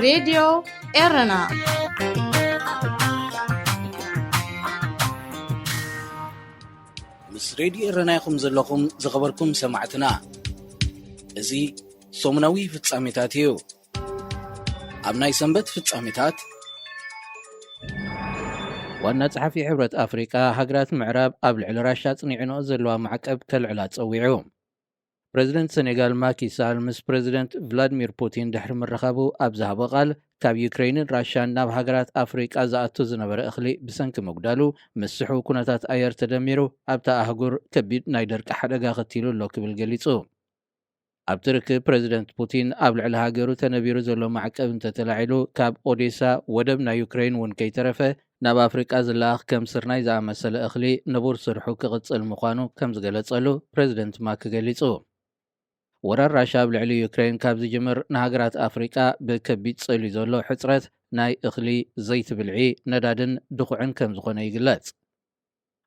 ሬድዮ ኤረና። ምስ ሬድዮ ኤረና ኢኹም ዘለኹም፣ ዝኸበርኩም ሰማዕትና። እዚ ሰሙናዊ ፍጻሜታት እዩ። ኣብ ናይ ሰንበት ፍጻሜታት፣ ዋና ጸሓፊ ሕብረት ኣፍሪቃ፣ ሃገራት ምዕራብ ኣብ ልዕሊ ራሻ ጽኒዕንኦ ዘለዋ ማዕቀብ ከልዕላ ጸዊዑ። ፕረዚደንት ሰኔጋል ማኪ ሳል ምስ ፕረዚደንት ቭላድሚር ፑቲን ድሕሪ ምርኻቡ ኣብ ዝሃቦ ቃል፣ ካብ ዩክሬንን ራሽያን ናብ ሃገራት ኣፍሪቃ ዝኣቱ ዝነበረ እኽሊ ብሰንኪ ምጉዳሉ፣ ምስሑ ኩነታት ኣየር ተደሚሩ ኣብታ ኣህጉር ከቢድ ናይ ደርቂ ሓደጋ ከቲሉ ኣሎ ክብል ገሊጹ። ኣብቲ ርክብ ፕረዚደንት ፑቲን ኣብ ልዕሊ ሃገሩ ተነቢሩ ዘሎ ማዕቀብ እንተተላዒሉ፣ ካብ ኦዴሳ ወደብ ናይ ዩክሬን እውን ከይተረፈ ናብ ኣፍሪቃ ዝለኣኽ ከም ስርናይ ዝኣመሰለ እኽሊ ንቡር ስርሑ ክቕጽል ምዃኑ ከም ዝገለጸሉ ፕረዚደንት ማክ ገሊጹ። ወራር ራሻ ኣብ ልዕሊ ዩክሬን ካብ ዝጅምር ንሃገራት ኣፍሪቃ ብከቢድ ጸልዩ ዘሎ ሕጽረት ናይ እኽሊ፣ ዘይቲ ብልዒ፣ ነዳድን ድኹዕን ከም ዝኾነ ይግለጽ።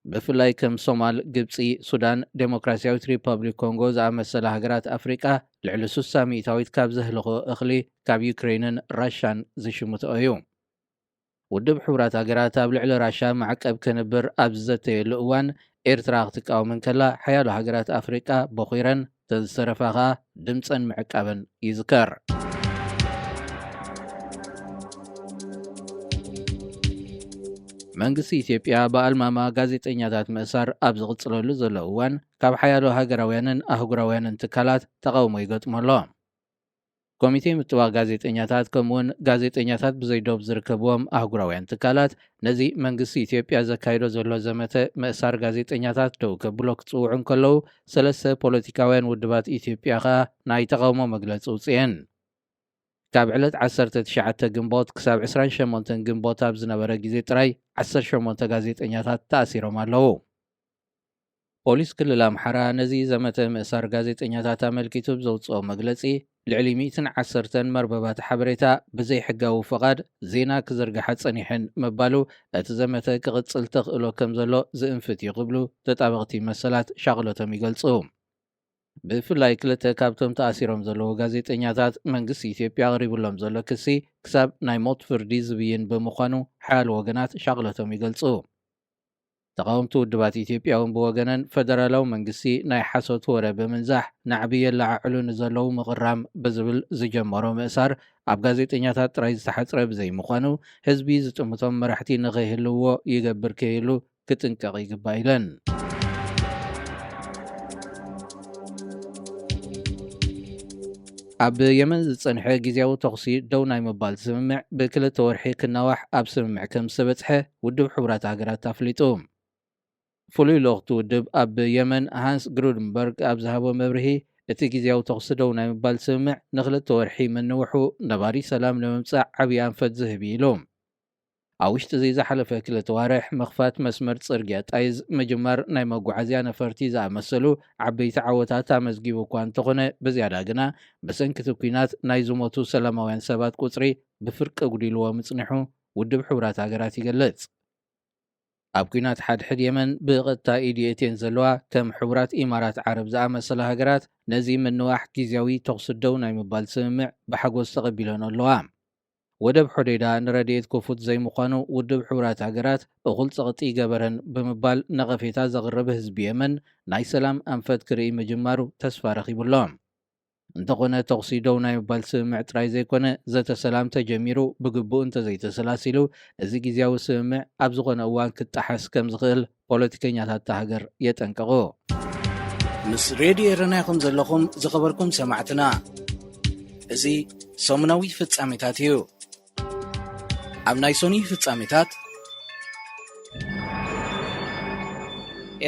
ብፍላይ ከም ሶማል፣ ግብጺ፣ ሱዳን፣ ዴሞክራሲያዊት ሪፐብሊክ ኮንጎ ዝኣመሰላ ሃገራት ኣፍሪቃ ልዕሊ ስሳ ሚእታዊት ካብ ዘህልኾ እኽሊ ካብ ዩክሬንን ራሻን ዝሽምትኦ እዩ። ውድብ ሕቡራት ሃገራት ኣብ ልዕሊ ራሻ ማዕቀብ ከንብር ኣብ ዝዘተየሉ እዋን፣ ኤርትራ ክትቃወም እንከላ፣ ሓያሎ ሃገራት ኣፍሪቃ ቦኺረን፣ ተዝተረፋ ከኣ ድምጸን ምዕቃበን ይዝከር። መንግስቲ ኢትዮጵያ ብኣልማማ ጋዜጠኛታት ምእሳር ኣብ ዝቕጽለሉ ዘሎ እዋን፣ ካብ ሓያሎ ሃገራውያንን ኣህጉራውያንን ትካላት ተቓውሞ ይገጥሞ ኣሎ። ኮሚቴ ምጥዋቕ ጋዜጠኛታት፣ ከምኡውን ጋዜጠኛታት ብዘይ ዶብ ዝርከብዎም ኣህጉራውያን ትካላት፣ ነዚ መንግስቲ ኢትዮጵያ ዘካይዶ ዘሎ ዘመተ ምእሳር ጋዜጠኛታት ደው ከብሎ ክጽውዑ እንከለዉ፣ ሰለስተ ፖለቲካውያን ውድባት ኢትዮጵያ ከኣ ናይ ተቓውሞ መግለጺ ኣውጺኤን። ካብ ዕለት ዓሰርተ ትሽዓተ ግንቦት ክሳብ ዕስራን ሸሞንተን ግንቦት ኣብ ዝነበረ ግዜ ጥራይ ዓሰርተ ሸሞንተ ጋዜጠኛታት ተኣሲሮም ኣለዉ። ፖሊስ ክልል ኣምሓራ ነዚ ዘመተ ምእሳር ጋዜጠኛታት ኣመልኪቱ ብዘውጽኦ መግለጺ፣ ልዕሊ ሚእትን ዓሰርተን መርበባት ሓበሬታ ብዘይሕጋዊ ፍቓድ ዜና ክዝርግሓ ጸኒሐን ምባሉ፣ እቲ ዘመተ ክቕጽል ተኽእሎ ከም ዘሎ ዝእንፍት እዩ ክብሉ ተጣበቕቲ መሰላት ሻቕሎቶም ይገልጹ። ብፍላይ ክልተ ካብቶም ተኣሲሮም ዘለዉ ጋዜጠኛታት መንግስቲ ኢትዮጵያ ኣቕሪቡሎም ዘሎ ክሲ ክሳብ ናይ ሞት ፍርዲ ዝብይን ብምዃኑ፣ ሓያሎ ወገናት ሻቕሎቶም ይገልጹ። ተቓወምቲ ውድባት ኢትዮጵያ እውን ብወገነን፣ ፈደራላዊ መንግስቲ ናይ ሓሶት ወረ ብምንዛሕ ናዕቢ የለዓዕሉ ንዘለዉ ምቕራም ብዝብል ዝጀመሮ ምእሳር ኣብ ጋዜጠኛታት ጥራይ ዝተሓጽረ ብዘይምዃኑ፣ ህዝቢ ዝጥምቶም መራሕቲ ንኸይህልውዎ ይገብር ከይህሉ ክጥንቀቕ ይግባእ ኢለን። ኣብ የመን ዝጸንሐ ግዝያዊ ተኹሲ ደው ናይ ምባል ስምምዕ ብክልተ ወርሒ ክናዋሕ ኣብ ስምምዕ ከም ዝተበጽሐ ውድብ ሕቡራት ሃገራት ኣፍሊጡ። ፍሉይ ልኡኽቲ ውድብ ኣብ የመን ሃንስ ግሩድንበርግ ኣብ ዝሃቦ መብርሂ፣ እቲ ግዝያዊ ተኹሲ ደው ናይ ምባል ስምምዕ ንክልተ ወርሒ ምንውሑ ነባሪ ሰላም ንምምጻእ ዓብዪ ኣንፈት ዝህብ እዩ ኢሉ። ኣብ ውሽጢ እዚ ዝሓለፈ ክልተ ዋርሕ ምኽፋት መስመር ጽርግያ ጣይዝ፣ ምጅማር ናይ መጓዓዝያ ነፈርቲ ዝኣመሰሉ ዓበይቲ ዓወታት ኣመዝጊቡ እኳ እንተኾነ፣ ብዝያዳ ግና ብሰንኪ እቲ ኲናት ናይ ዝሞቱ ሰላማውያን ሰባት ቁጽሪ ብፍርቂ ኣጉዲልዎ ምጽንሑ ውድብ ሕቡራት ሃገራት ይገልጽ። ኣብ ኲናት ሓድሕድ የመን ብቐጥታ ኢድ የእትየን ዘለዋ ከም ሕቡራት ኢማራት ዓረብ ዝኣመሰላ ሃገራት ነዚ ምንዋሕ ግዝያዊ ተኹሲ ደው ናይ ምባል ስምምዕ ብሓጎስ ተቐቢለንኦ ኣለዋ። ወደብ ሖዴዳ ንረድኤት ክፉት ዘይምዃኑ ውድብ ሕቡራት ሃገራት እኹል ጸቕጢ ይገበረን ብምባል ነቐፌታ ዘቕርብ ህዝቢ የመን ናይ ሰላም ኣንፈት ክርኢ ምጅማሩ ተስፋ ረኺቡ ኣሎ። እንተኾነ ተኹሲ ደው ናይ ምባል ስምምዕ ጥራይ ዘይኮነ፣ ዘተ ሰላም ተጀሚሩ ብግቡእ እንተዘይተሰላሲሉ፣ እዚ ግዝያዊ ስምምዕ ኣብ ዝኾነ እዋን ክጣሓስ ከም ዝኽእል ፖለቲከኛታት እታ ሃገር የጠንቅቑ። ምስ ሬድዮ ኤረና ኢኹም ዘለኹም ዝኸበርኩም ሰማዕትና። እዚ ሰሙናዊ ፍጻሜታት እዩ። ኣብ ናይ ሶኒ ፍጻሜታት፣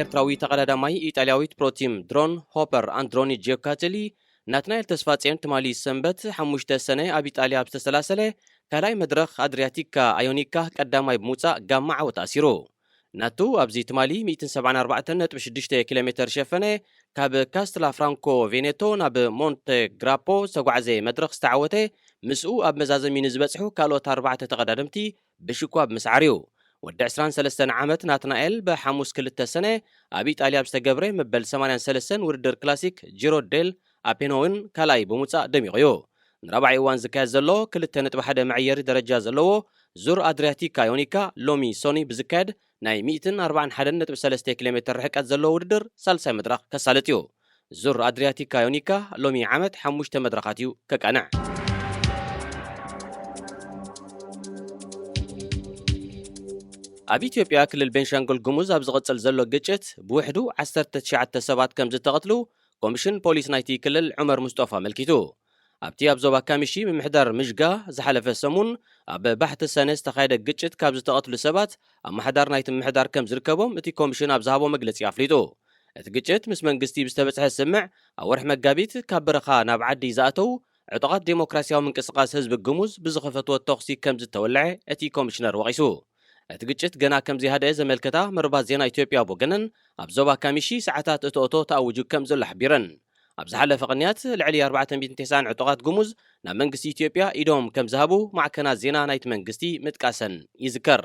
ኤርትራዊ ተቐዳዳማይ ኢጣልያዊት ፕሮቲም ድሮን ሆፐር ኣንድሮኒ ጂዮካቴሊ ናትናኤል ተስፋጽዮን ትማሊ ሰንበት ሓሙሽተ ሰነ ኣብ ኢጣልያ ኣብ ዝተሰላሰለ ካልኣይ መድረኽ ኣድሪያቲካ ኣዮኒካ ቀዳማይ ብምውጻእ ጋማ ዓወት ኣሲሩ። ናቱ ኣብዚ ትማሊ ሚእትን ሰብዓን ኣርባዕተን ነጥቢ ሽዱሽተ ኪሎ ሜተር ሸፈነ ካብ ካስትላ ፍራንኮ ቬኔቶ ናብ ሞንተ ግራፖ ዝተጓዕዘ መድረኽ ዝተዓወተ ምስኡ ኣብ መዛዘሚ ንዝበጽሑ ካልኦት ኣርባዕተ ተቐዳደምቲ ብሽኳብ ምስዓር እዩ። ወዲ ዕስራን ሰለስተን ዓመት ናትናኤል ብሓሙስ ክልተ ሰነ ኣብ ኢጣልያ ኣብ ዝተገብረ መበል ሰማንያን ሰለስተን ውድድር ክላሲክ ጂሮ ዴል ኣፔኖን ካልኣይ ብምውጻእ ደሚቑ እዩ። ንራብዓይ እዋን ዝካየድ ዘሎ ክልተ ነጥቢ ሓደ መዐየሪ ደረጃ ዘለዎ ዙር ኣድሪያቲካ ዮኒካ ሎሚ ሶኒ ብዝካየድ ናይ ሚእትን ኣርባዓን ሓደን ነጥቢ ሰለስተ ኪሎ ሜትር ርሕቀት ዘለዎ ውድድር ሳልሳይ መድረኽ ከሳልጥ እዩ። ዙር ኣድሪያቲካ ዮኒካ ሎሚ ዓመት ሓሙሽተ መድረኻት እዩ ከቃንዕ። ኣብ ኢትዮጵያ ክልል ቤንሻንጉል ጉሙዝ ኣብ ዝቕጽል ዘሎ ግጭት ብውሕዱ ዓሰርተ ትሽዓተ ሰባት ከም ዝተቐትሉ ኮሚሽን ፖሊስ ናይቲ ክልል ዑመር ሙስጦፋ ኣመልኪቱ። ኣብቲ ኣብ ዞባ ካሚሺ ምምሕዳር ምሽጋ ዝሓለፈ ሰሙን ኣብ ባሕቲ ሰነ ዝተኻየደ ግጭት ካብ ዝተቐትሉ ሰባት ኣመሓዳር ናይቲ ምምሕዳር ከም ዝርከቦም እቲ ኮሚሽን ኣብ ዝሃቦ መግለጺ ኣፍሊጡ። እቲ ግጭት ምስ መንግስቲ ብዝተበጽሐ ስምዕ ኣብ ወርሒ መጋቢት ካብ በረኻ ናብ ዓዲ ዝኣተው ዕጡቓት ዴሞክራሲያዊ ምንቅስቓስ ህዝቢ ግሙዝ ብዝኸፈትዎ ተኹሲ ከም ዝተወልዐ እቲ ኮሚሽነር ወቒሱ። እቲ ግጭት ገና ከም ዘይሃደአ ዘመልከታ መርባት ዜና ኢትዮጵያ ብወገነን ኣብ ዞባ ካሚሺ ሰዓታት እቶ እቶ ተኣዊጁ ከም ዘሎ ሓቢረን። ኣብ ዝሓለፈ ቅንያት ልዕሊ ኣርባዕተ ሚእትን ተስዓን ዕጡቓት ግሙዝ ናብ መንግስቲ ኢትዮጵያ ኢዶም ከም ዝሃቡ ማዕከናት ዜና ናይቲ መንግስቲ ምጥቃሰን ይዝከር።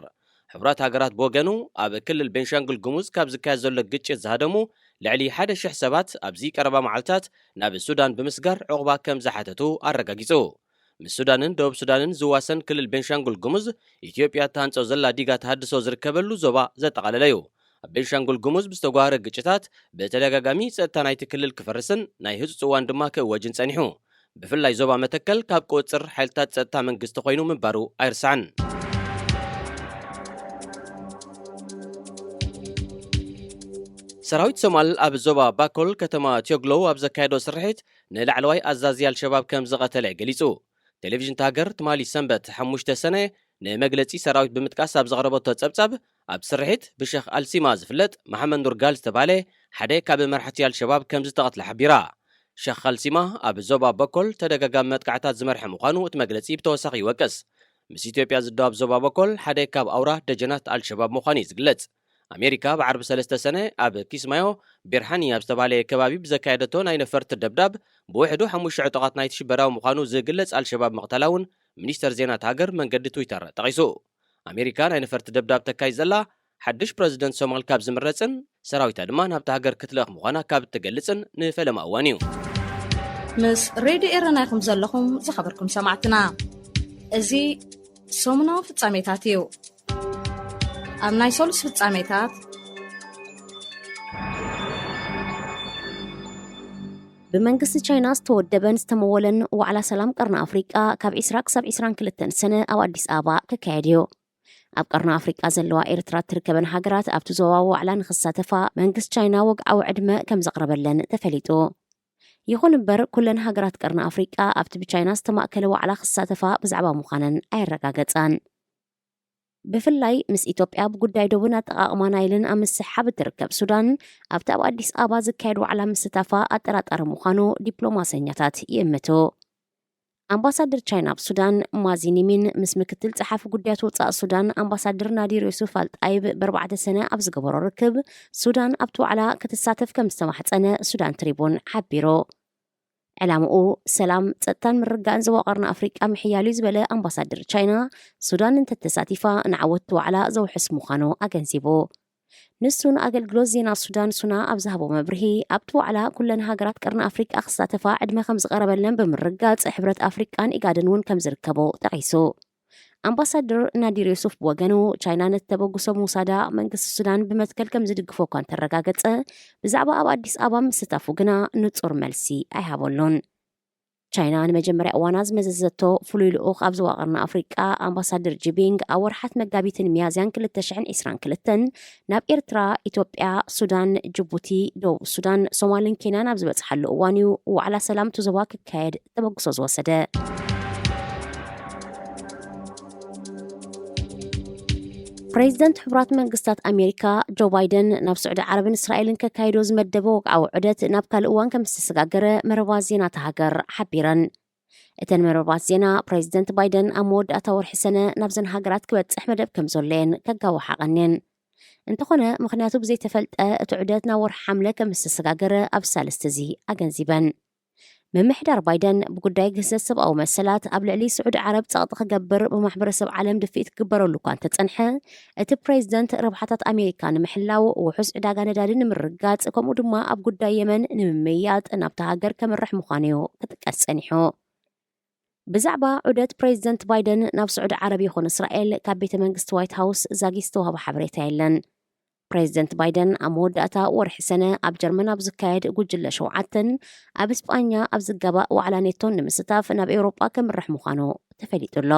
ሕቡራት ሃገራት ብወገኑ ኣብ ክልል ቤንሻንጉል ጉሙዝ ካብ ዝካየድ ዘሎ ግጭት ዝሃደሙ ልዕሊ ሓደ ሽሕ ሰባት ኣብዚ ቀረባ መዓልታት ናብ ሱዳን ብምስጋር ዕቑባ ከም ዝሓተቱ ኣረጋጊጹ። ምስ ሱዳንን ደቡብ ሱዳንን ዝዋሰን ክልል ቤንሻንጉል ጉሙዝ ኢትዮጵያ እትሃንጾ ዘላ ዲጋ ተሃድሶ ዝርከበሉ ዞባ ዘጠቓለለ እዩ። ኣብ ቤንሻንጉል ጉሙዝ ብዝተጓሃረ ግጭታት ብተደጋጋሚ ጸጥታ ናይቲ ክልል ክፈርስን ናይ ህጹጽ እዋን ድማ ክእወጅን ጸኒሑ። ብፍላይ ዞባ መተከል ካብ ቁጽር ሓይልታት ጸጥታ መንግስቲ ኮይኑ ምንባሩ ኣይርሳዕን። ሰራዊት ሶማል ኣብ ዞባ ባኮል ከተማ ቲዮግሎው ኣብ ዘካየዶ ስርሒት ንላዕለዋይ ኣዛዚ ኣልሸባብ ከም ዝቐተለ ገሊጹ። ቴሌቪዥን ሃገር ትማሊ ሰንበት ሓሙሽተ ሰነ ንመግለጺ ሰራዊት ብምጥቃስ ኣብ ዘቕረበቶ ጸብጻብ፣ ኣብ ስርሒት ብሸኽ ኣልሲማ ዝፍለጥ መሓመድ ኑር ጋል ዝተባህለ ሓደ ካብ መራሕቲ ኣልሸባብ ከም ዝተቐትለ ሓቢራ። ሸኽ ኣልሲማ ኣብ ዞባ በኮል ተደጋጋሚ መጥቃዕታት ዝመርሐ ምዃኑ እቲ መግለጺ ብተወሳኺ ይወቅስ። ምስ ኢትዮጵያ ዝዳወብ ዞባ በኮል ሓደ ካብ ኣውራ ደጀናት ኣልሸባብ ምዃኑ እዩ ዝግለጽ። ኣሜሪካ ብዓርቢ ሰለስተ ሰነ ኣብ ኪስማዮ ቢርሃኒ ኣብ ዝተባህለ ከባቢ ብዘካየደቶ ናይ ነፈርቲ ደብዳብ ብውሕዱ ሓሙሽተ ዕጡቓት ናይቲ ሽበራዊ ምዃኑ ዝግለጽ ኣልሸባብ ምቕታላ እውን ሚኒስተር ዜና እቲ ሃገር መንገዲ ትዊተር ጠቒሱ። ኣሜሪካ ናይ ነፈርቲ ደብዳብ ተካይድ ዘላ ሓድሽ ፕረዚደንት ሶማል ካብ ዝምረጽን ሰራዊታ ድማ ናብቲ ሃገር ክትልእኽ ምዃና ካብ እትገልጽን ንፈለማ እዋን እዩ። ምስ ሬድዮ ኤረና ኢኹም ዘለኹም ዝኸበርኩም ሰማዕትና። እዚ ሰሙናዊ ፍጻሜታት እዩ። ኣብ ናይ ሰሉስ ፍጻሜታት ብመንግስቲ ቻይና ዝተወደበን ዝተመወለን ዋዕላ ሰላም ቀርኒ ኣፍሪቃ ካብ ዕስራ ክሳብ ዕስራን ክልተን ሰነ ኣብ ኣዲስ ኣበባ ክካየድ እዩ። ኣብ ቀርኒ ኣፍሪቃ ዘለዋ ኤርትራ እትርከበን ሃገራት ኣብቲ ዞባዊ ዋዕላ ንኽሳተፋ መንግስቲ ቻይና ወግዓዊ ዕድመ ከም ዘቕረበለን ተፈሊጡ። ይኹን እምበር ኩለን ሃገራት ቀርኒ ኣፍሪቃ ኣብቲ ብቻይና ዝተማእከለ ዋዕላ ክሳተፋ ብዛዕባ ምዃነን ኣየረጋገጻን። ብፍላይ ምስ ኢትዮጵያ ብጉዳይ ዶብን ኣጠቓቕማ ናይልን ኣብ ምስሕሓብ እትርከብ ሱዳን፣ ኣብቲ ኣብ ኣዲስ ኣበባ ዝካየድ ዋዕላ ምስታፋ ኣጠራጣሪ ምዃኑ ዲፕሎማሰኛታት ይእምቱ። ኣምባሳደር ቻይና ኣብ ሱዳን ማዚኒሚን ምስ ምክትል ጸሓፊ ጉዳያት ወጻኢ ሱዳን ኣምባሳደር ናዲር ዩሱፍ ኣልጣይብ በርባዕተ ሰነ ኣብ ዝገበሮ ርክብ፣ ሱዳን ኣብቲ ዋዕላ ክትሳተፍ ከም ዝተማሕጸነ ሱዳን ትሪቡን ሓቢሩ። ዕላምኡ ሰላም፣ ጸጥታን ምርግጋእን ዞባ ቀርኒ ኣፍሪቃ ምሕያል እዩ ዝበለ ኣምባሳደር ቻይና፣ ሱዳን እንተተሳቲፋ ንዓወት እቲ ዋዕላ ዘውሕስ ምዃኑ ኣገንዚቡ። ንሱ ንኣገልግሎት ዜና ሱዳን ሱና ኣብ ዝሃቦ መብርሂ፣ ኣብቲ ዋዕላ ኩለን ሃገራት ቀርኒ ኣፍሪቃ ክሳተፋ ዕድመ ከም ዝቐረበለን ብምርጋጽ፣ ሕብረት ኣፍሪቃን ኢጋድን እውን ከም ዝርከቦ ጠቒሱ። ኣምባሳደር ናዲር ዮሱፍ ብወገኑ፣ ቻይና ነቲ ተበግሶ ምውሳዳ መንግስቲ ሱዳን ብመትከል ከም ዝድግፎ እኳ እንተረጋገጸ፣ ብዛዕባ ኣብ ኣዲስ ኣበባ ምስታፉ ግና ንጹር መልሲ ኣይሃበሉን። ቻይና ንመጀመርያ እዋና ዝመዘዘቶ ፍሉይ ልኡኽ ኣብ ዞባ ቀርኒ ኣፍሪቃ ኣምባሳደር ጂቢንግ ኣብ ወርሓት መጋቢትን ሚያዝያን ክልተ ሽሕን ዕስራን ክልተን ናብ ኤርትራ፣ ኢትዮጵያ፣ ሱዳን፣ ጅቡቲ፣ ደቡብ ሱዳን፣ ሶማልን ኬንያን ኣብ ዝበጽሓሉ እዋን እዩ ዋዕላ ሰላም እቲ ዞባ ክካየድ ተበግሶ ዝወሰደ። ፕሬዚደንት ሕቡራት መንግስታት ኣሜሪካ ጆ ባይደን ናብ ስዑዲ ዓረብን እስራኤልን ከካይዶ ዝመደበ ወግዓዊ ዑደት ናብ ካልእ እዋን ከም ዝተሰጋገረ መረባት ዜና እታ ሃገር ሓቢረን። እተን መረባት ዜና፣ ፕሬዚደንት ባይደን ኣብ መወዳእታ ወርሒ ሰነ ናብዘን ሃገራት ክበጽሕ መደብ ከም ዘሎየን ከጋውሓ ቀንየን። እንተኾነ፣ ምኽንያቱ ብዘይተፈልጠ እቲ ዑደት ናብ ወርሒ ሓምለ ከም ዝተሰጋገረ ኣብ ሳልስቲ እዚ ኣገንዚበን። ምምሕዳር ባይደን ብጉዳይ ግህሰት ሰብኣዊ መሰላት ኣብ ልዕሊ ስዑዲ ዓረብ ጸቕጢ ክገብር ብማሕበረሰብ ዓለም ድፍኢት ክግበረሉ እኳ እንተጸንሐ፣ እቲ ፕሬዚደንት ረብሓታት ኣሜሪካ ንምሕላው፣ ውሑስ ዕዳጋ ነዳዲ ንምርግጋጽ፣ ከምኡ ድማ ኣብ ጉዳይ የመን ንምምይያጥ ናብታ ሃገር ከምርሕ ምዃኑ እዩ ክጥቀስ ጸኒሑ። ብዛዕባ ዑደት ፕሬዚደንት ባይደን ናብ ስዑዲ ዓረብ ይኹን እስራኤል ካብ ቤተ መንግስቲ ዋይት ሃውስ ዛጊት ዝተዋህበ ሓበሬታ የለን። ፕሬዚደንት ባይደን ኣብ መወዳእታ ወርሒ ሰነ ኣብ ጀርመን ኣብ ዝካየድ ጉጅለ ሸውዓተን ኣብ እስጳኛ ኣብ ዝጋባእ ዋዕላ ኔቶን ንምስታፍ ናብ ኤውሮጳ ከምርሕ ምዃኑ ተፈሊጡ ኣሎ።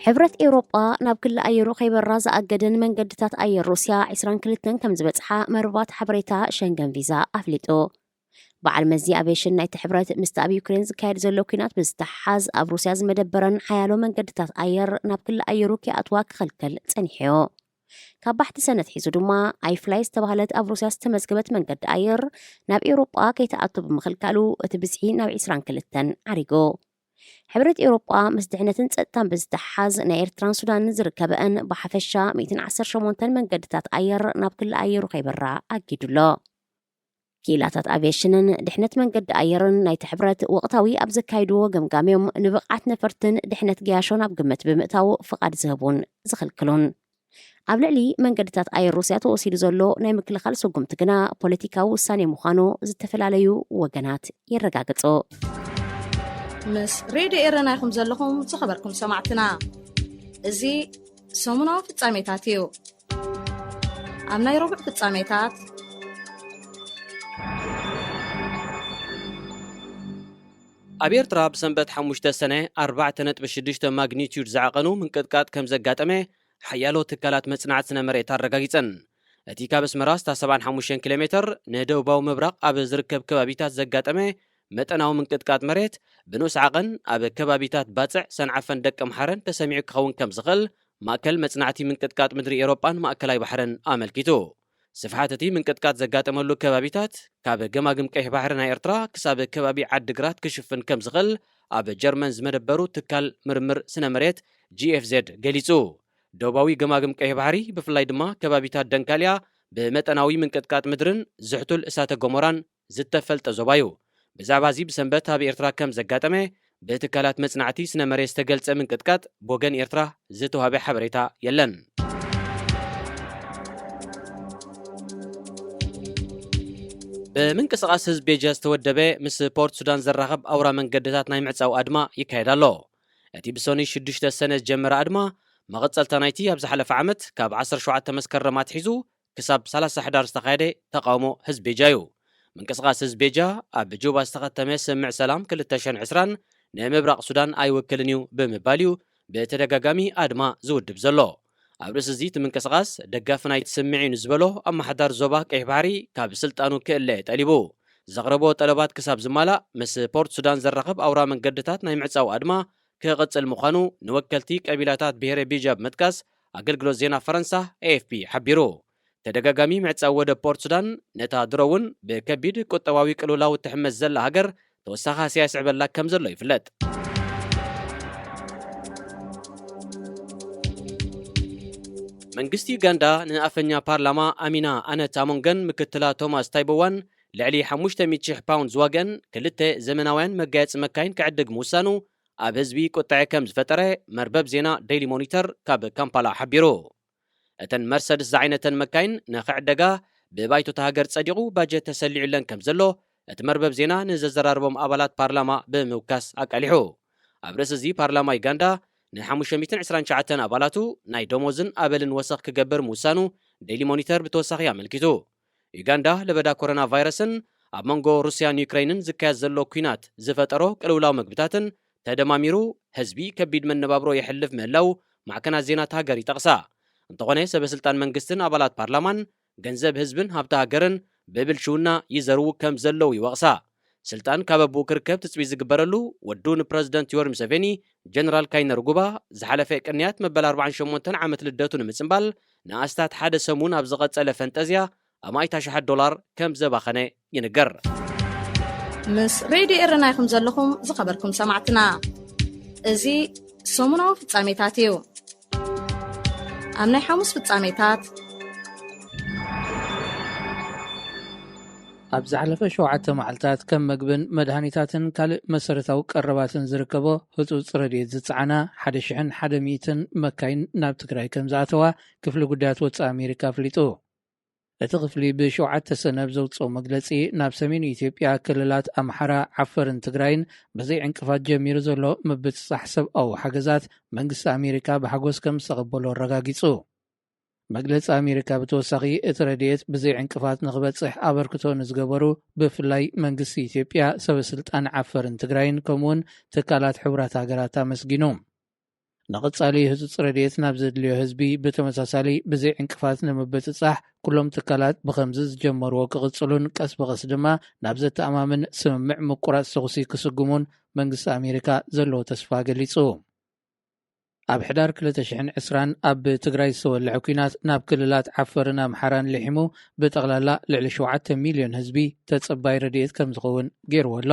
ሕብረት ኤውሮጳ ናብ ክሊ ኣየሩ ከይበራ ዝኣገደን መንገድታት ኣየር ሩስያ ዕስራን ክልተን ከም ዝበጽሓ መርባት ሓበሬታ ሸንገን ቪዛ ኣፍሊጡ። በዓል መዚ ኣቬሽን ናይቲ ሕብረት ምስቲ ኣብ ዩክሬን ዝካየድ ዘሎ ኲናት ብዝተሓሓዝ ኣብ ሩስያ ዝመደበረን ሓያሎ መንገድታት ኣየር ናብ ክሊ ኣየሩ ከይኣትዋ ክኸልከል ጸኒሕዮ። ካብ ባሕቲ ሰነ ኣትሒዙ ድማ ኣይፍላይ ዝተባህለት ኣብ ሩስያ ዝተመዝገበት መንገዲ ኣየር ናብ ኤውሮጳ ከይትኣቱ ብምኽልካሉ እቲ ብዝሒ ናብ ዕስራን ክልተን ዓሪጉ። ሕብረት ኤውሮጳ ምስ ድሕነትን ጸጥታን ብዝተሓሓዝ ናይ ኤርትራን ሱዳንን ዝርከበአን ብሓፈሻ ሚእትን ዓሰርተ ሸሞንተን መንገድታት ኣየር ናብ ክሊ ኣየሩ ከይበራ ኣጊዱ ኣሎ። ክኢላታት ኣቪየሽንን ድሕነት መንገዲ ኣየርን ናይቲ ሕብረት ወቕታዊ ኣብ ዘካይድዎ ገምጋምዮም ንብቕዓት ነፈርትን ድሕነት ገያሾን ኣብ ግምት ብምእታው ፍቓድ ዝህቡን ዝኽልክሉን። ኣብ ልዕሊ መንገድታት ኣየር ሩስያ ተወሲዱ ዘሎ ናይ ምክልኻል ስጉምቲ ግና ፖለቲካዊ ውሳኔ ምዃኑ ዝተፈላለዩ ወገናት የረጋግጹ። ምስ ሬድዮ ኤረና ኢኹም ዘለኹም ዝኸበርኩም ሰማዕትና። እዚ ሰሙናዊ ፍጻሜታት እዩ። ኣብ ናይ ረቡዕ ፍጻሜታት ኣብ ኤርትራ ብሰንበት ሓሙሽተ ሰነ ኣርባዕተ ነጥቢ ሽዱሽተ ማግኒቲዩድ ዝዓቐኑ ምንቅጥቃጥ ከም ዘጋጠመ ሓያሎ ትካላት መጽናዕቲ ስነ መሬት ኣረጋጊጸን። እቲ ካብ ኣስመራ ስታ ሰብዓን ሓሙሽተን ኪሎ ሜትር ንደቡባዊ ምብራቕ ኣብ ዝርከብ ከባቢታት ዘጋጠመ መጠናዊ ምንቅጥቃጥ መሬት ብንኡስ ዓቐን ኣብ ከባቢታት ባጽዕ፣ ሰንዓፈን ደቀምሓረን ተሰሚዑ ክኸውን ከም ዝኽእል ማእከል መጽናዕቲ ምንቅጥቃጥ ምድሪ ኤውሮጳን ማእከላይ ባሕርን ኣመልኪቱ። ስፍሓት እቲ ምንቅጥቃጥ ዘጋጠመሉ ከባቢታት ካብ ገማግም ቀይሕ ባሕሪ ናይ ኤርትራ ክሳብ ከባቢ ዓዲግራት ክሽፍን ከም ዝኽእል ኣብ ጀርመን ዝመደበሩ ትካል ምርምር ስነ መሬት ጂ ኤፍ ዜድ ገሊጹ። ደቡባዊ ገማግም ቀይሕ ባሕሪ ብፍላይ ድማ ከባቢታት ደንካልያ ብመጠናዊ ምንቅጥቃጥ ምድርን ዝሕቱል እሳተ ገሞራን ዝተፈልጠ ዞባ እዩ። ብዛዕባ እዚ ብሰንበት ኣብ ኤርትራ ከም ዘጋጠመ ብትካላት መጽናዕቲ ስነ መሬት ዝተገልጸ ምንቅጥቃጥ ብወገን ኤርትራ ዝተዋህበ ሓበሬታ የለን። ብምንቅስቓስ ህዝቢ ቤጃ ዝተወደበ ምስ ፖርት ሱዳን ዘራኸብ ኣውራ መንገድታት ናይ ምዕጻው ኣድማ ይካየድ ኣሎ። እቲ ብሰኑይ ሽዱሽተ ሰነ ዝጀመረ ኣድማ መቐጸልታ ናይቲ ኣብ ዝሓለፈ ዓመት ካብ ዓሰርተ ሸውዓተ መስከረም ኣትሒዙ ክሳብ ሰላሳ ሕዳር ዝተኻየደ ተቓውሞ ህዝቢ ቤጃ እዩ። ምንቅስቓስ ህዝቢ ቤጃ ኣብ ጁባ ዝተኸተመ ስምምዕ ሰላም ክልተ ሽሕን ዕስራን ንምብራቕ ሱዳን ኣይውክልን እዩ ብምባል እዩ ብተደጋጋሚ ኣድማ ዝውድብ ዘሎ። ኣብ ርእሲ እዚ እቲ ምንቅስቓስ ደጋፊ ናይቲ ስምምዕ እዩ ንዝበሎ ኣመሓዳር ዞባ ቀይሕ ባሕሪ ካብ ስልጣኑ ክእለ ጠሊቡ። ዘቕረቦ ጠለባት ክሳብ ዝማላእ ምስ ፖርት ሱዳን ዘራኽብ ኣውራ መንገድታት ናይ ምዕጻው ኣድማ ክቕጽል ምዃኑ ንወከልቲ ቀቢላታት ብሄረ ቤጃ ብምጥቃስ ኣገልግሎት ዜና ፈረንሳ ኤ ኤፍ ፒ ሓቢሩ። ተደጋጋሚ ምዕጻው ወደብ ፖርት ሱዳን ነታ ድሮ እውን ብከቢድ ቁጠባዊ ቅልውላው እትሕመስ ዘላ ሃገር ተወሳኺ ሃስያ የስዕበላ ከም ዘሎ ይፍለጥ። መንግስቲ ዩጋንዳ ንኣፈኛ ፓርላማ ኣሚና ኣነት ኣሞንገን ምክትላ ቶማስ ታይቦዋን ልዕሊ ሓሙሽተ ሚእቲ ሽሕ ፓውንድ ዝዋግአን ክልተ ዘመናውያን መጋየፂ መካይን ክዕድግ ምውሳኑ ኣብ ህዝቢ ቁጥዐ ከም ዝፈጠረ መርበብ ዜና ዴይሊ ሞኒተር ካብ ካምፓላ ሓቢሩ። እተን መርሰድስ ዝዓይነተን መካይን ንኽዕደጋ ብባይቶ እታ ሃገር ጸዲቑ ባጀት ተሰሊዑለን ከም ዘሎ እቲ መርበብ ዜና ንዘዘራረቦም ኣባላት ፓርላማ ብምውካስ ኣቃሊሑ። ኣብ ርእሲ እዚ ፓርላማ ዩጋንዳ ን ሓሙሽተ ሚእትን ዕስራን ትሽዓተን ኣባላቱ ናይ ደሞዝን ኣበልን ወሰኽ ክገብር ምውሳኑ ዴይሊ ሞኒተር ብተወሳኺ ኣመልኪቱ። ዩጋንዳ ለበዳ ኮሮና ቫይረስን ኣብ መንጎ ሩስያን ዩክሬንን ዝካየድ ዘሎ ኲናት ዝፈጠሮ ቅልውላው ምግብታትን ተደማሚሩ ህዝቢ ከቢድ መነባብሮ የሕልፍ ምህላው ማዕከናት ዜና እታ ሃገር ይጠቕሳ። እንተኾነ ሰበ ስልጣን መንግስትን ኣባላት ፓርላማን ገንዘብ ህዝብን ሃብቲ ሃገርን ብብልሽውና ይዘርዉ ከም ዘለዉ ይወቕሳ። ስልጣን ካብ ኣቦኡ ክርከብ ትጽቢት ዝግበረሉ ወዱ ንፕረዚደንት ዮወሪ ሙሰቬኒ ጀነራል ካይነ ርጉባ ዝሓለፈ ቅንያት መበል ኣርባዓን ሸሞንተን ዓመት ልደቱ ንምጽንባል ንኣስታት ሓደ ሰሙን ኣብ ዝቐጸለ ፈንጠዝያ ኣማኢት ኣሽሓት ዶላር ከም ዘባኸነ ይንገር። ምስ ሬድዮ ኤረና ኢኹም ዘለኹም ዝኸበርኩም ሰማዕትና። እዚ ሰሙናዊ ፍጻሜታት እዩ። ኣብ ናይ ሓሙስ ፍጻሜታት ኣብ ዝሓለፈ ሸውዓተ መዓልታት ከም መግብን መድሃኒታትን ካልእ መሰረታዊ ቀረባትን ዝርከቦ ህጹጽ ረድኤት ዝጸዓና ሓደ ሽሕን ሓደ ሚእትን መካይን ናብ ትግራይ ከም ዝኣተዋ ክፍሊ ጉዳያት ወጻኢ ኣሜሪካ ኣፍሊጡ። እቲ ክፍሊ ብሸውዓተ ሰነ ኣብ ዘውፅኦ መግለፂ፣ ናብ ሰሜን ኢትዮጵያ ክልላት ኣምሓራ፣ ዓፈርን ትግራይን ብዘይ ዕንቅፋት ጀሚሩ ዘሎ ምብፅፃሕ ሰብኣዊ ሓገዛት መንግስቲ ኣሜሪካ ብሓጎስ ከም ዝተቐበሎ ኣረጋጊፁ። መግለፂ ኣሜሪካ ብተወሳኺ፣ እቲ ረድኤት ብዘይ ዕንቅፋት ንክበፅሕ ኣበርክቶ ንዝገበሩ፣ ብፍላይ መንግስቲ ኢትዮጵያ፣ ሰበ ስልጣን ዓፈርን ትግራይን፣ ከምኡውን ትካላት ሕቡራት ሃገራት ኣመስጊኑ። ንቐጻሊ ህጹጽ ረድኤት ናብ ዘድልዮ ህዝቢ ብተመሳሳሊ ብዘይ ዕንቅፋት ንምብጽጻሕ፣ ኩሎም ትካላት ብኸምዚ ዝጀመርዎ ክቕጽሉን ቀስ ብቐስ ድማ ናብ ዘተኣማምን ስምምዕ ምቁራጽ ተኹሲ ክስጉሙን መንግስቲ ኣሜሪካ ዘለዎ ተስፋ ገሊጹ። ኣብ ሕዳር ክልተ ሽሕን ዕስራን ኣብ ትግራይ ዝተወልዐ ኲናት ናብ ክልላት ዓፈርን ኣምሓራን ልሒሙ፣ ብጠቕላላ ልዕሊ ሸውዓተ ሚልዮን ህዝቢ ተጸባይ ረድኤት ከም ዝኸውን ገይርዎ ኣሎ።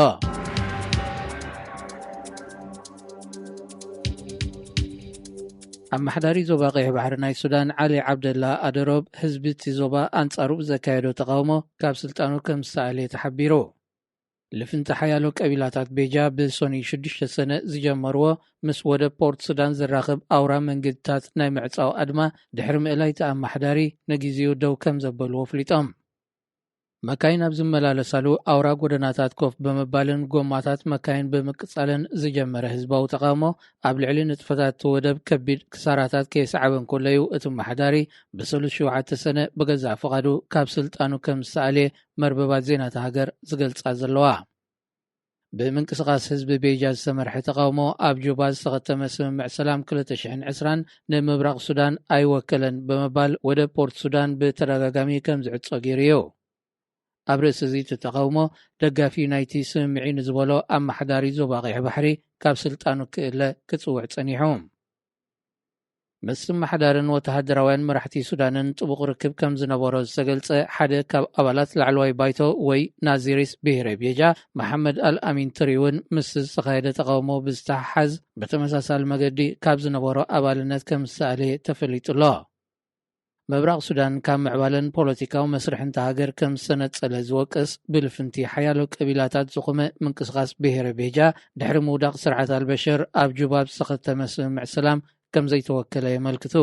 ኣመሓዳሪ ዞባ ቀይሕ ባሕሪ ናይ ሱዳን ዓሊ ዓብደላ ኣደሮብ፣ ህዝቢ እቲ ዞባ ኣንጻሩ ብዘካየዶ ተቓውሞ ካብ ስልጣኑ ከም ዝተኣልየ ተሓቢሩ። ልፍንቲ ሓያሎ ቀቢላታት ቤጃ ብሶኒ ሽዱሽተ ሰነ ዝጀመርዎ፣ ምስ ወደብ ፖርት ሱዳን ዘራኽብ ኣውራ መንገድታት ናይ ምዕጻው ኣድማ ድሕሪ ምእላይ፣ እቲ ኣመሓዳሪ ንግዜኡ ደው ከም ዘበልዎ ኣፍሊጦም። መካይን ኣብ ዝመላለሳሉ ኣውራ ጎደናታት ኮፍ ብምባልን ጎማታት መካይን ብምቅጻልን ዝጀመረ ህዝባዊ ተቓውሞ፣ ኣብ ልዕሊ ንጥፈታት እቲ ወደብ ከቢድ ክሳራታት ከየስዓበ እንከሎ እዩ፣ እቲ ኣመሓዳሪ ብሰሉስ ሸውዓተ ሰነ ብገዛእ ፍቓዱ ካብ ስልጣኑ ከም ዝተኣልየ መርበባት ዜና እታ ሃገር ዝገልጻ ዘለዋ። ብምንቅስቓስ ህዝቢ ቤጃ ዝተመርሐ ተቓውሞ፣ ኣብ ጁባ ዝተኸተመ ስምምዕ ሰላም ክልተ ሽሕን ዕስራን ንምብራቕ ሱዳን ኣይወከለን ብምባል፣ ወደብ ፖርት ሱዳን ብተደጋጋሚ ከም ዝዕጾ ገይሩ እዩ። ኣብ ርእሲ እዚ፣ እቲ ተቓውሞ ደጋፊ ናይቲ ስምምዕ እዩ ንዝበሎ ኣመሓዳሪ ዞባ ቀይሕ ባሕሪ ካብ ስልጣኑ ክእለ ክጽውዕ ጸኒሑ። ምስ ኣመሓዳርን ወተሃደራውያን መራሕቲ ሱዳንን ጥቡቕ ርክብ ከም ዝነበሮ ዝተገልጸ ሓደ ካብ ኣባላት ላዕለዋይ ባይቶ ወይ ናዚሪስ ብሄረ ቤጃ፣ መሓመድ ኣል ኣሚን ትሪ እውን፣ ምስ ዝተኻየደ ተቓውሞ ብዝተሓሓዝ፣ ብተመሳሳሊ መገዲ ካብ ዝነበሮ ኣባልነት ከም ዝተኣልየ ተፈሊጡ ኣሎ። ምብራቕ ሱዳን ካብ ምዕባለን ፖለቲካዊ መስርሕን እታ ሃገር ከም ዝተነጸለ ዝወቅስ፣ ብልፍንቲ ሓያሎ ቀቢላታት ዝቖመ ምንቅስቓስ ብሄረ ቤጃ፣ ድሕሪ ምውዳቕ ስርዓት ኣልበሽር፣ ኣብ ጁባ ኣብ ዝተኸተመ ስምምዕ ሰላም ከም ዘይተወከለ የመልክቱ።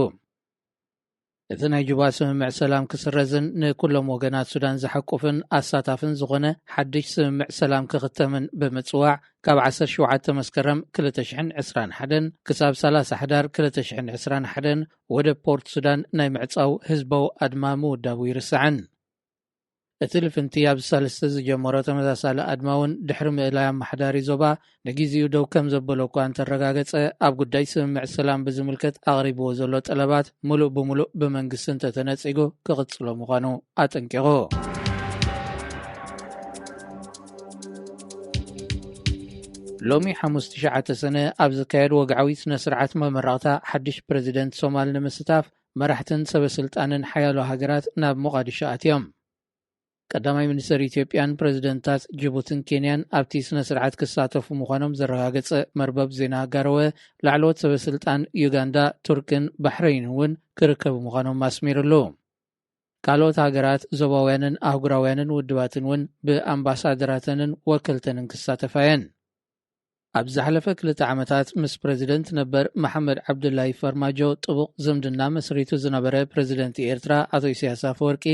እቲ ናይ ጁባ ስምምዕ ሰላም ክስረዝን ንኩሎም ወገናት ሱዳን ዝሓቁፍን ኣሳታፍን ዝኾነ ሓድሽ ስምምዕ ሰላም ክኽተምን ብምጽዋዕ፣ ካብ ዓሰርተ ሸውዓተ መስከረም ክልተ ሽሕን ዕስራን ሓደን ክሳብ ሰላሳ ሕዳር ክልተ ሽሕን ዕስራን ሓደን ወደብ ፖርት ሱዳን ናይ ምዕጻው ህዝባዊ ኣድማ ምውዳቡ ይርስዕን። እቲ ልፍንቲ ኣብ ሳልስቲ ዝጀመሮ ተመሳሳሊ ኣድማ እውን፣ ድሕሪ ምእላይ ኣመሓዳሪ ዞባ ንግዜኡ ደው ከም ዘበሎ እኳ እንተረጋገጸ፣ ኣብ ጉዳይ ስምምዕ ሰላም ብዝምልከት ኣቕሪብዎ ዘሎ ጠለባት ምሉእ ብምሉእ ብመንግስቲ እንተተነጺጉ ክቕጽሎ ምዃኑ ኣጠንቂቑ። ሎሚ ሓሙስ ትሽዓተ ሰነ ኣብ ዝካየድ ወግዓዊ ስነ ስርዓት መመረቕታ ሓድሽ ፕረዚደንት ሶማል ንምስታፍ፣ መራሕትን ሰበ ስልጣንን ሓያሎ ሃገራት ናብ ሞቓዲሾ ኣትዮም። ቀዳማይ ሚኒስተር ኢትዮጵያን ፕረዚደንታት ጅቡትን ኬንያን ኣብቲ ስነ ስርዓት ክሳተፉ ምዃኖም ዘረጋገጸ መርበብ ዜና ጋረወ፣ ላዕለዎት ሰበ ስልጣን ዩጋንዳ፣ ቱርክን ባሕረይንን እውን ክርከቡ ምዃኖም ኣስሚሩሉ። ካልኦት ሃገራት፣ ዞባውያንን ኣህጉራውያንን ውድባትን እውን ብኣምባሳደራተንን ወከልተንን ክሳተፋ እየን። ኣብ ዝሓለፈ ክልተ ዓመታት ምስ ፕረዚደንት ነበር መሓመድ ዓብዱላይ ፈርማጆ ጥቡቕ ዝምድና መስሪቱ ዝነበረ ፕረዚደንት ኤርትራ ኣቶ ኢሳያስ ኣፈወርቂ፣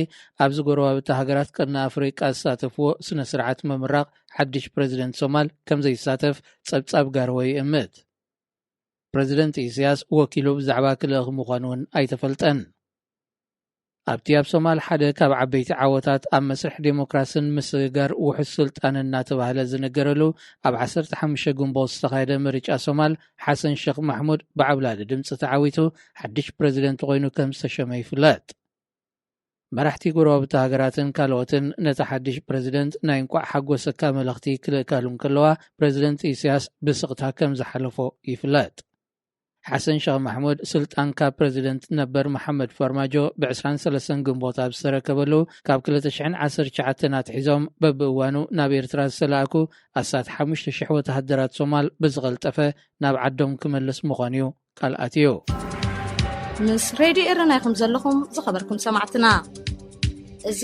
ኣብዚ ጎረባብቲ ሃገራት ቀርኒ ኣፍሪቃ ዝሳተፍዎ ስነ ስርዓት ምምራቕ ሓድሽ ፕረዚደንት ሶማል ከም ዘይሳተፍ ጸብጻብ ጋርወ ይእምት። ፕረዚደንት ኢሳያስ ወኪሉ ብዛዕባ ክልእኽ ምዃኑ እውን ኣይተፈልጠን። ኣብቲ ኣብ ሶማል ሓደ ካብ ዓበይቲ ዓወታት ኣብ መስርሕ ዴሞክራስን ምስግጋር ውሑስ ስልጣን እናተባህለ ዝንገረሉ፣ ኣብ ዓሰርተ ሓሙሽተ ግንቦት ዝተኻየደ ምርጫ ሶማል፣ ሓሰን ሸኽ ማሕሙድ ብዓብላሊ ድምፂ ተዓዊቱ ሓድሽ ፕረዚደንት ኮይኑ ከም ዝተሸመ ይፍለጥ። መራሕቲ ጎረባብቲ ሃገራትን ካልኦትን ነቲ ሓድሽ ፕረዚደንት ናይ እንቋዕ ሓጎሰካ መልእኽቲ ክልእካሉ እንከለዋ፣ ፕረዚደንት ኢሳያስ ብስቕታ ከም ዝሓለፎ ይፍለጥ። ሓሰን ሸኽ ማሕሙድ ስልጣን ካብ ፕረዚደንት ነበር መሓመድ ፋርማጆ ብ ዕስራን ሰለስተን ግንቦት ኣብ ዝተረከበሉ፣ ካብ ክልተ ሽሕን ዓሰርተ ትሽዓተን ኣትሒዞም በብእዋኑ ናብ ኤርትራ ዝተላእኩ ኣስታት ሓሙሽተ ሽሕ ወተሃደራት ሶማል ብዝቐልጠፈ ናብ ዓዶም ክመልስ ምዃኑ እዩ ቃል ኣትዩ። ምስ ሬድዮ ኤረና ኢኹም ዘለኹም ዝኸበርኩም ሰማዕትና። እዚ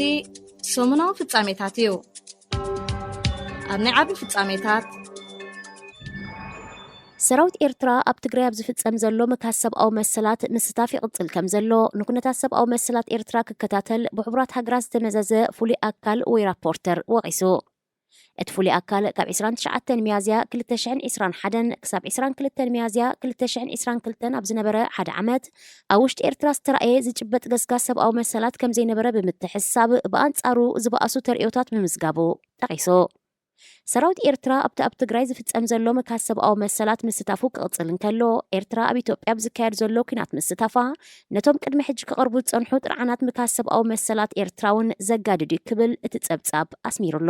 ሰሙናዊ ፍጻሜታት እዩ። ኣብ ናይ ዓቢ ፍጻሜታት ሰራዊት ኤርትራ ኣብ ትግራይ ኣብ ዝፍጸም ዘሎ ምካስ ሰብኣዊ መሰላት ምስታፍ ይቕጽል ከም ዘሎ ንኩነታት ሰብኣዊ መሰላት ኤርትራ ክከታተል ብሕቡራት ሃገራት ዝተመዘዘ ፍሉይ ኣካል ወይ ራፖርተር ወቒሱ። እቲ ፍሉይ ኣካል ካብ ዕስራን ትሽዓተን ሚያዝያ ክልተ ሽሕን ዕስራን ሓደን ክሳብ ዕስራን ክልተን ሚያዝያ ክልተ ሽሕን ዕስራን ክልተን ኣብ ዝነበረ ሓደ ዓመት ኣብ ውሽጢ ኤርትራ ዝተራእየ ዝጭበጥ ገስጋስ ሰብኣዊ መሰላት ከም ዘይነበረ ብምትሕስሳብ ብኣንጻሩ ዝበኣሱ ተርእዮታት ምምዝጋቡ ጠቒሱ። ሰራዊት ኤርትራ ኣብቲ ኣብ ትግራይ ዝፍጸም ዘሎ ምካስ ሰብኣዊ መሰላት ምስታፉ ክቕጽል እንከሎ፣ ኤርትራ ኣብ ኢትዮጵያ ኣብ ዝካየድ ዘሎ ኲናት ምስታፋ ነቶም ቅድሚ ሕጂ ክቐርቡ ዝጸንሑ ጥርዓናት ምካስ ሰብኣዊ መሰላት ኤርትራ እውን ዘጋድድ እዩ ክብል እቲ ጸብጻብ ኣስሚሩሉ።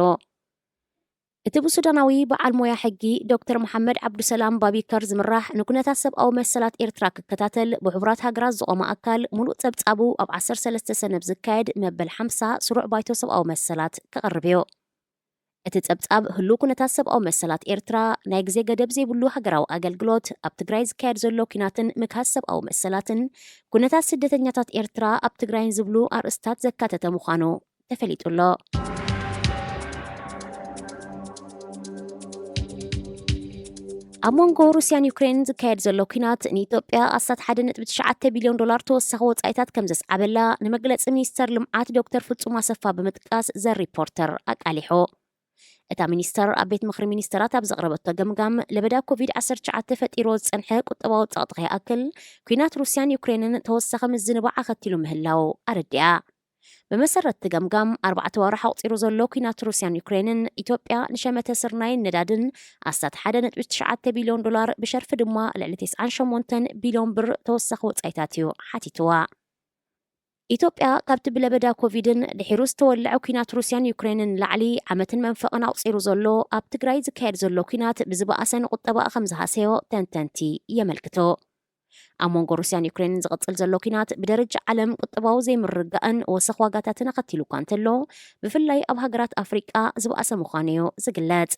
እቲ ብሱዳናዊ በዓል ሞያ ሕጊ ዶክተር መሓመድ ዓብዱሰላም ባቢከር ዝምራሕ ንኩነታት ሰብኣዊ መሰላት ኤርትራ ክከታተል ብሕቡራት ሃገራት ዝቖመ ኣካል ሙሉእ ጸብጻቡ ኣብ ዓሰርተ ሰለስተ ሰነ ብዝካየድ መበል ሓምሳ ስሩዕ ባይቶ ሰብኣዊ መሰላት ክቐርብ እዩ። እቲ ጸብጻብ ህሉው ኩነታት ሰብኣዊ መሰላት ኤርትራ፣ ናይ ግዜ ገደብ ዘይብሉ ሃገራዊ ኣገልግሎት፣ ኣብ ትግራይ ዝካየድ ዘሎ ኲናትን ምክሃስ ሰብኣዊ መሰላትን፣ ኩነታት ስደተኛታት ኤርትራ ኣብ ትግራይን ዝብሉ ኣርእስታት ዘካተተ ምዃኑ ተፈሊጡ ኣሎ። ኣብ መንጎ ሩስያን ዩክሬንን ዝካየድ ዘሎ ኲናት ንኢትዮጵያ ኣስታት ሓደ ነጥቢ ትሽዓተ ቢልዮን ዶላር ተወሳኺ ወጻኢታት ከም ዘስዓበላ ንመግለጺ ሚኒስተር ልምዓት ዶክተር ፍጹም ኣሰፋ ብምጥቃስ ዘ ሪፖርተር ኣቃሊሑ። እታ ሚኒስተር ኣብ ቤት ምኽሪ ሚኒስተራት ኣብ ዘቕረበቶ ገምጋም ለበዳ ኮቪድ ዓሰርተ ትሽዓተ ፈጢርዎ ዝጸንሐ ቁጠባዊ ጸቕጢ ከይኣክል ኲናት ሩስያን ዩክሬንን ተወሳኺ ምዝንባዕ ኣኸቲሉ ምህላው ኣረዲኣ። ብመሰረት እቲ ገምጋም ኣርባዕተ ዋርሕ ኣቑጺሩ ዘሎ ኲናት ሩስያን ዩክሬንን ኢትዮጵያ ንሸመተ ስርናይን ነዳድን ኣስታት ሓደ ነጥቢ ትሽዓተ ቢልዮን ዶላር ብሸርፊ ድማ ልዕሊ ተስዓን ሸሞንተን ቢልዮን ብር ተወሳኺ ወጻኢታት እዩ ሓቲትዋ። ኢትዮጵያ ካብቲ ብለበዳ ኮቪድን ድሒሩ ዝተወልዐ ኲናት ሩስያን ዩክሬንን ላዕሊ ዓመትን መንፈቕን ኣቑጺሩ ዘሎ ኣብ ትግራይ ዝካየድ ዘሎ ኲናት ብዝበኣሰ ንቁጠባኣ ከም ዝሃሰዮ ተንተንቲ የመልክቱ። ኣብ መንጎ ሩስያን ዩክሬንን ዝቕጽል ዘሎ ኲናት ብደረጃ ዓለም ቁጠባዊ ዘይምርግጋእን ወሰኽ ዋጋታትን ኣኸቲሉ እኳ እንተሎ፣ ብፍላይ ኣብ ሃገራት ኣፍሪቃ ዝበኣሰ ምዃኑ እዩ ዝግለጽ።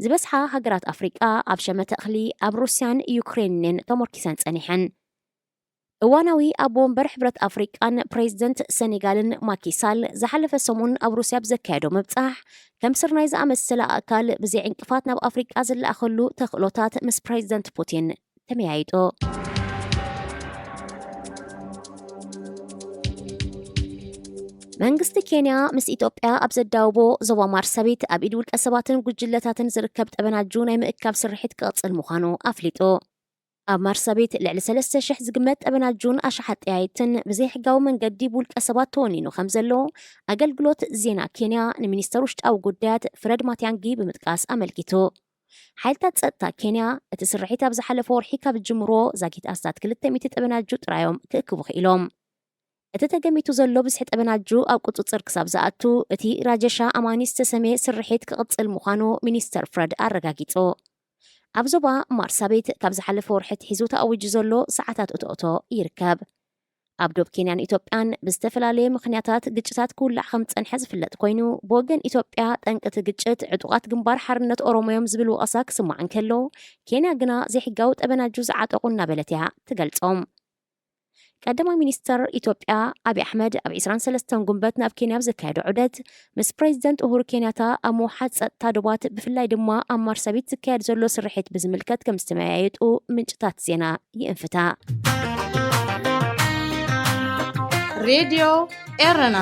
ዝበዝሓ ሃገራት ኣፍሪቃ ኣብ ሸመተ እኽሊ ኣብ ሩስያን ዩክሬንን ተሞርኪሰን ጸኒሐን። እዋናዊ ኣቦ ወንበር ሕብረት ኣፍሪቃን ፕሬዚደንት ሰኔጋልን ማኪሳል ዝሓለፈ ሰሙን ኣብ ሩስያ ብዘካየዶ ምብጻሕ፣ ከም ስርናይ ዝኣመሰለ ኣእካል ብዘይ ዕንቅፋት ናብ ኣፍሪቃ ዝለኣኸሉ ተኽእሎታት ምስ ፕሬዚደንት ፑቲን ተመያይጡ። መንግስቲ ኬንያ ምስ ኢትዮጵያ ኣብ ዘዳውቦ ዞባ ማርሰቢት ኣብ ኢድ ውልቀ ሰባትን ጉጅለታትን ዝርከብ ጠበናጁ ናይ ምእካብ ስርሒት ክቕጽል ምዃኑ ኣፍሊጡ። ኣብ ማርሰቢት ልዕሊ ሰለስተ ሽሕ ዝግመት ጠበናጁን ኣሽሓት ጠያይትን ብዘይሕጋዊ መንገዲ ብውልቀ ሰባት ተወኒኑ ከም ዘሎ ኣገልግሎት ዜና ኬንያ ንሚኒስተር ውሽጣዊ ጉዳያት ፍረድ ማቲያንጊ ብምጥቃስ ኣመልኪቱ። ሓይልታት ጸጥታ ኬንያ እቲ ስርሒት ኣብ ዝሓለፈ ወርሒ ካብ ዝጅምርዎ ዛጊት ኣስታት ክልተ ሚእቲ ጠበናጁ ጥራዮም ክእክቡ ክኢሎም። እቲ ተገሚቱ ዘሎ ብዝሒ ጠበናጁ ኣብ ቁጽጽር ክሳብ ዝኣቱ፣ እቲ ራጀሻ ኣማኒ ዝተሰምየ ስርሒት ክቕጽል ምዃኑ ሚኒስተር ፍረድ ኣረጋጊጹ። ኣብ ዞባ ማርሳቤት ካብ ዝሓለፈ ወርሒ ኣትሒዙ ተኣዊጁ ዘሎ ሰዓታት እቶእቶ ይርከብ። ኣብ ዶብ ኬንያን ኢትዮጵያን ብዝተፈላለየ ምኽንያታት ግጭታት ክውላዕ ከም ዝጸንሐ ዝፍለጥ ኮይኑ፣ ብወገን ኢትዮጵያ ጠንቂ እቲ ግጭት ዕጡቓት ግንባር ሓርነት ኦሮሞዮም ዝብል ወቐሳ ክስማዕ እንከሎ፣ ኬንያ ግና ዘይሕጋዊ ጠበናጁ ዝዓጠቑ እናበለት እያ ትገልጾም። ቀዳማይ ሚኒስተር ኢትዮጵያ ኣብይ ኣሕመድ ኣብ ዕስራን ሰለስተን ጉንበት ናብ ኬንያ ኣብ ዘካየዶ ዑደት ምስ ፕሬዚደንት ኡሁሩ ኬንያታ ኣብ ምውሓድ ጸጥታ ዶባት ብፍላይ ድማ ኣብ ማርሳቢት ዝካየድ ዘሎ ስርሒት ብዝምልከት ከም ዝተመያየጡ ምንጭታት ዜና ይእንፍታ። ሬድዮ ኤረና